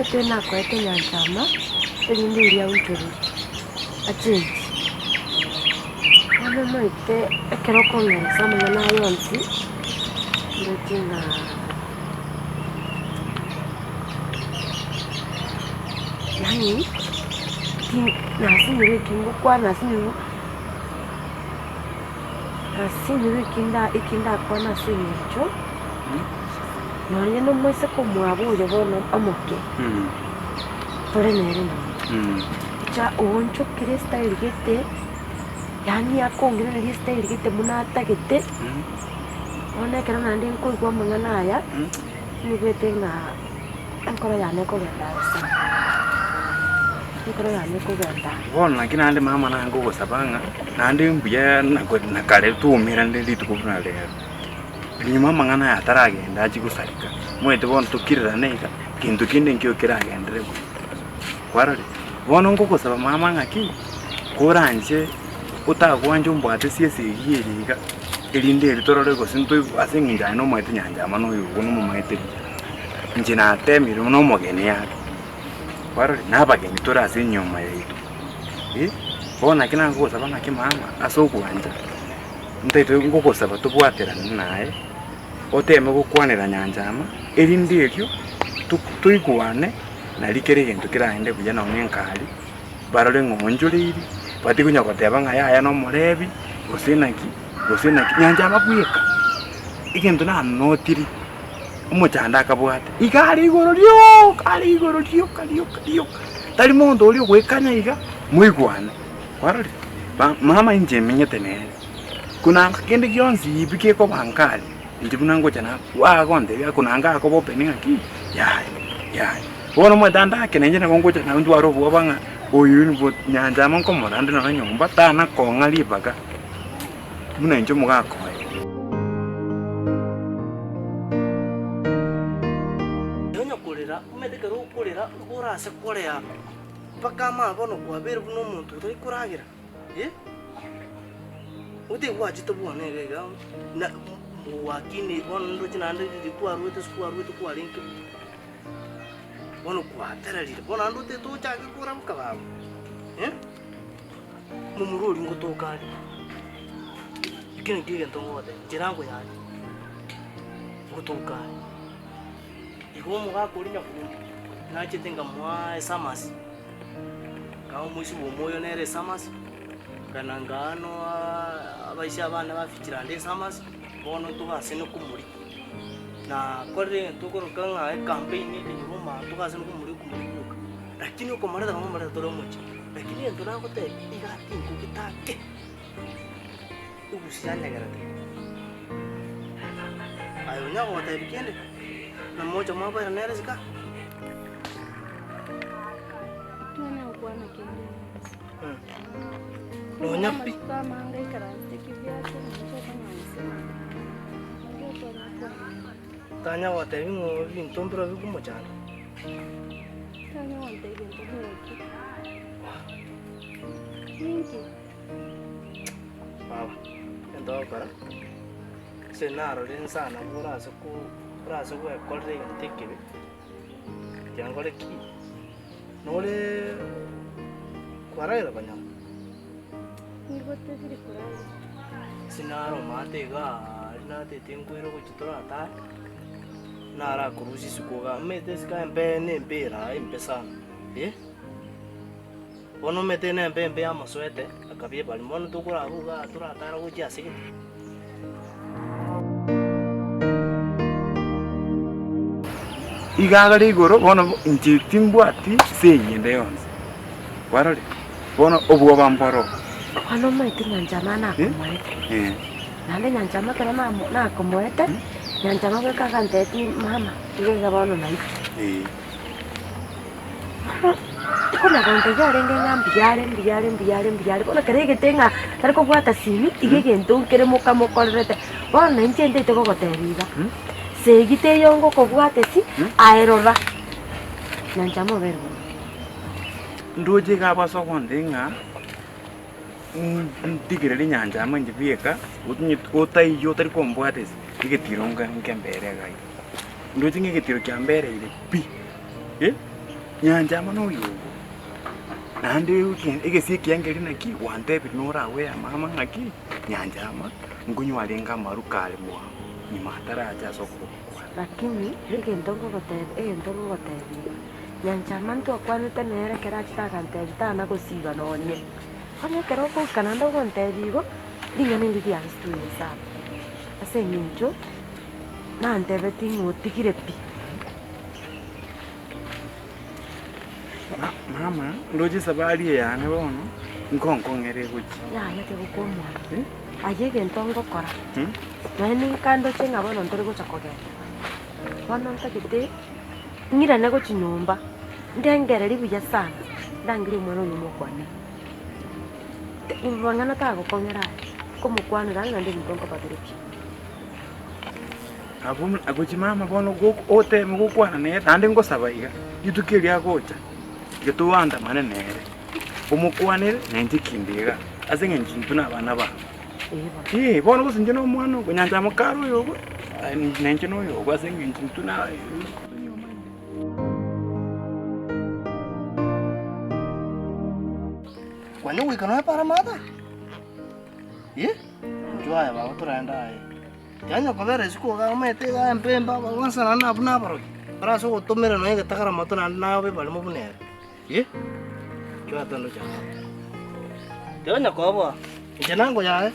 Omanyete nakoete nyanchama, erinde erio aonchorwe, achenche. Bono omanyete ekero okong'eresa amang'ana aya onsi, ndoche ng'a yaani ki nasinyirwe eki ngokwana nasinyirwe nasinyirwe eki nda eki ndakwane ase eng'encho. Nonya nomoiseke omwabo oyo bono omoke, tore nere nyomba, ocha oonchokire estyle gete, yaani akongiraneria estyle gete buna atagete, bono ekero naende nkoigwa amang'ana aya, nigwete ng'a enkoro yane ekogenda are sana, enkoro yane ekogenda are. Bono naki naende mama nange ogosaba ng'a naende mbuya na kare twaumerane rituko buna rero. Nyuma amang'ana aya ataragenda achie gosareka, omanyete bono tokirerane iga, gento kende nkio keragenderere buya. Kwarorire? Bono ngogosaba mama ng'aki, koranche otagwancha ombwate ase esegi eye iga, erinde eri torore gose ntoi ase eng'encho aye nomaete nyancha amo na oyo ogo nomomaete buya. Inche natemire buna omogeni ake, kwarorire? Na abageni tore ase enyomba yaito, eh, bono naki nagogosaba ng'aki mama, ase ogwancha. Ntaete ngogosaba tobwaterane naye, oteeme gokwanera nyanchama, erinde erio toigwane nari kera egento keragende buya nonya enkari, barore ng'a oonchoreiri, batige konya goteba ng'a yaya nomorebi, gose naki, gose naki, nyanchama bweka, egento nanotiri, omochando akabwate, iga are igoro rioka, are igoro rioka rioka rioka, tari monto oria ogoekanya iga, moigwane. Kwarorire? Mama inche menyete nere, konanga kende gionsi pi gekoba nkare, inche buna ngocha agontebia konanga akoba open ng'aki yaya yaya. Bono omanyete ande ake nainche nabo ngocha nabo ntware obwoba ng'a oyo nigo nyancha amo nkomorora ande nonye nyomba tana kong'a ribaga buna inche omogaka oye. Onye korera, omanyete ekero okorera nigo orase korea. Mpaka amaya bono kwabeire buna omonto otari koragera, eh? Otari gwachete bwono iga iga na gwakinire bono ndoche naende riria kwarwete ase kwarwete kwarenge bono kwatererire, bono naende otagete ochake koraboka baba, eh? Momura oria ngotoka are, ekio nakio egento ngogotebia, nchera nkoyare, ngotoka are. Igo omogaka oria nyakundi nachete nkamoa esamasi, nkaa omoisia bwa omoyo nere esamasi, nkana nkaa noa abaisia abane ba fichirande esamasi, bono togasene komoria. Nakorire egento okoroka ng'a ecampaign ekenyoro omanye togasene komoria okomoria gwoka, lakini okomoreta nabo omoreta tore omochie, lakini egento nagotebia iga tingogete ake. Egusi yanyegerete. Aye onya gotebia kende, na mocha mwakoera nere isiko aa. Titwanya gokwana kende gionsi. Nonya pi. Amatuko amange aikaransete kibiato, nonya okonyora gose naki okonya kwana. Tanya gotebia ng'a ebinto mbiro bikomochanda. Tanya gontebia gento buna ekio. Ninki? Baba, egento ogokora, ase narorire inse aa nabo orase ko orase gwekorera egento ekebe, tiga nkore ki? Nore kwaragera konyora? Nigo tebiri koragera. Ase naro omate igaa aria natete nkoira ogochia toratare, narakorusia isiko igaa, omanyete isiko embe na embe ere aa embe sana eh. Bono omete nembe embe yamosoete, akabia ebarimo. Bono tokorarwa igaa toratara gochia ase gete. Iga agare igoro, bono inche timbwati segi ende yonsi. Kwarorire? Bono obwoba mboro. Bono omanyete nyanchama nakomoete, Eh. naende nyanchama ekero namo nakomoete, nyanchama goika agantebi mama, iga iga bono naikire. Eh. Bono tikona gontebia arenge ng'a mbuya are mbuya are mbuya are mbuya are, bono ekero aigete ng'a tari kobwata simi, iga egento nkere mokamokorerete. Bono na inche ntaete gogotebia iga, segi teiyo ngokobwata esi, aye rora, nyancha mobere bobe. Ndoche iga abwo ase ogontebia ng'a ntigereri nyancha amo inche bieka, otaiyo otari kombwata ase egetiro nkembere iga iga. Ndoche ng'a egetiro kiambereire pi, eh. Nyanchama noyo ogo, naende egesio ekiya nkeria naki gwantebirie noragwe amama ng'aki, Nyanchama nkonywa arenge amaru kare mwao nyuma ataracha ase okoboko kwane. Lakini egento nkogotebia egento nkogotebia iga, Nyanchama ntwakwanete nere ekero achete agantebia tana gosiba nonye. Bono ekero ogoika naende ogontebia igo, ring'ana erio riansituire sana, ase eng'encho nantebetie ng'a otigire pi. Mama, ndoche esabari eye yane bono, nkonkong'ere egochia. Yaya tigokwa omwana. Aye egento ngokora, nonye ninka ndoche ng'a bono ntori gocha kogenda, bono ntagete ng'irane gochia nyomba, ndengererie buya sana, ndangerie omwana oyo mokwane. Mang'ana tagokong'era aye, nkomokwanera ng'a naende ebinto nkobabere pi. Abwo gochia mama bono oteme gokwana nere naende ngosaba iga, rituko erio agocha, tiga toandamane nere, omokwanere na inche kinde iga, ase eng'encho intwe na abana bago. Ee, bono gose inche na omwana ogo, nyancha mokare oyo ogo, na inche na oyo ogo ase eng'encho intwe na. Kwanya goika nonya paramata? Eh? Inchuo aye baba torende aye. Yanya kobera isiko iga omanyete iga empemba bonsi naende nabwo nabarogi, bare ase ogotomera nonya egetagara moto naende nabe barimo buna ere, eh, inchuo aye twende gochia amo. Tiga koboa, inche nango yaye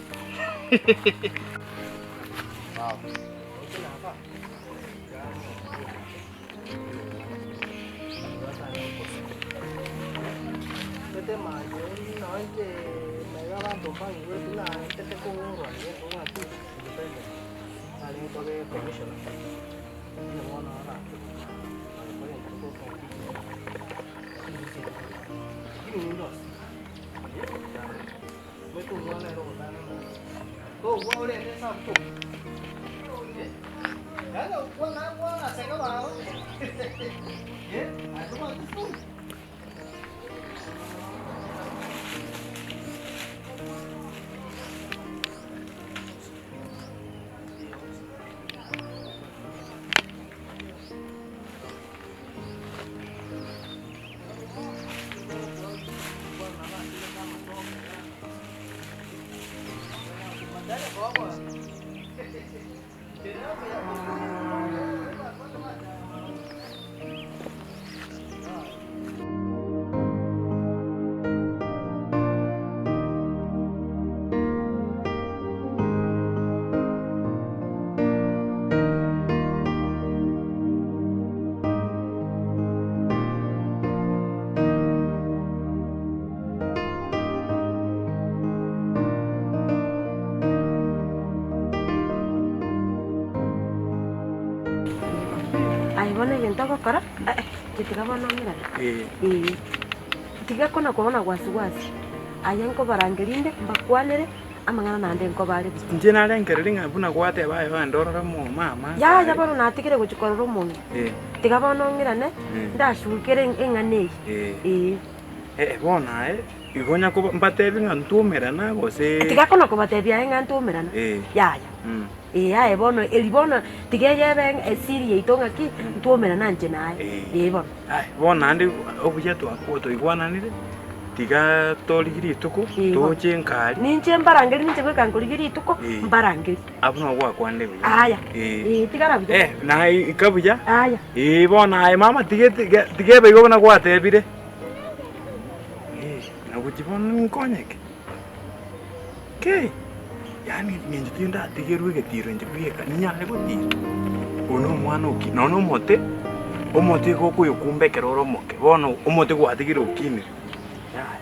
Aye bono egento ogokora, eh, inche tiga bono ong'irane. Ee, tiga kona kobona gwasi gwasi, aye nkobarangeria inde, mbakwanere, amang'ana naende nkobare buya. Inche narengereria ng'a buna gwateba aye ogende orore omomama ase Yaya aye. bono natigire gochia korora omong'ina, Eh. tiga bono ong'irane, Eh. ndasugukere eng'ana eye, Eh. ee. Eh, bono aye, igo onya koba mbatebi ng'a ntwomerana gose. Tiga kona kobatebia aye ng'a ntwomerana, Eh. yaya. Mm. Ee aye bono, eri bono tiga eyebe esiri yaito ng'aki, ntwomerana inche naye, Eh. ee bono. Aye, bono naende obuya twakwo twaigwananire, tiga torigie rituko, Ee bono. toche nkari. Ninche mbarangerie ninche goika nkorigie rituko, Eh. mbarangerie. Abwo nabo gwakwanire buya. Aya, Eh. ee tigara buya. Eh, naye ika buya. Aya. Ee bono aye mama tiga tiga tiga ebe igo buna gwatebire. Eh, nagochia bono ninkonyeke. Kei! Yaani ninche tindatigerwe egetiro inche bweka, ninyare gotira? Oyo na omwana oki nonya na omote, omote igo okoyokumba ekero ore omoke, bono omote gwatigire okinire, yaya.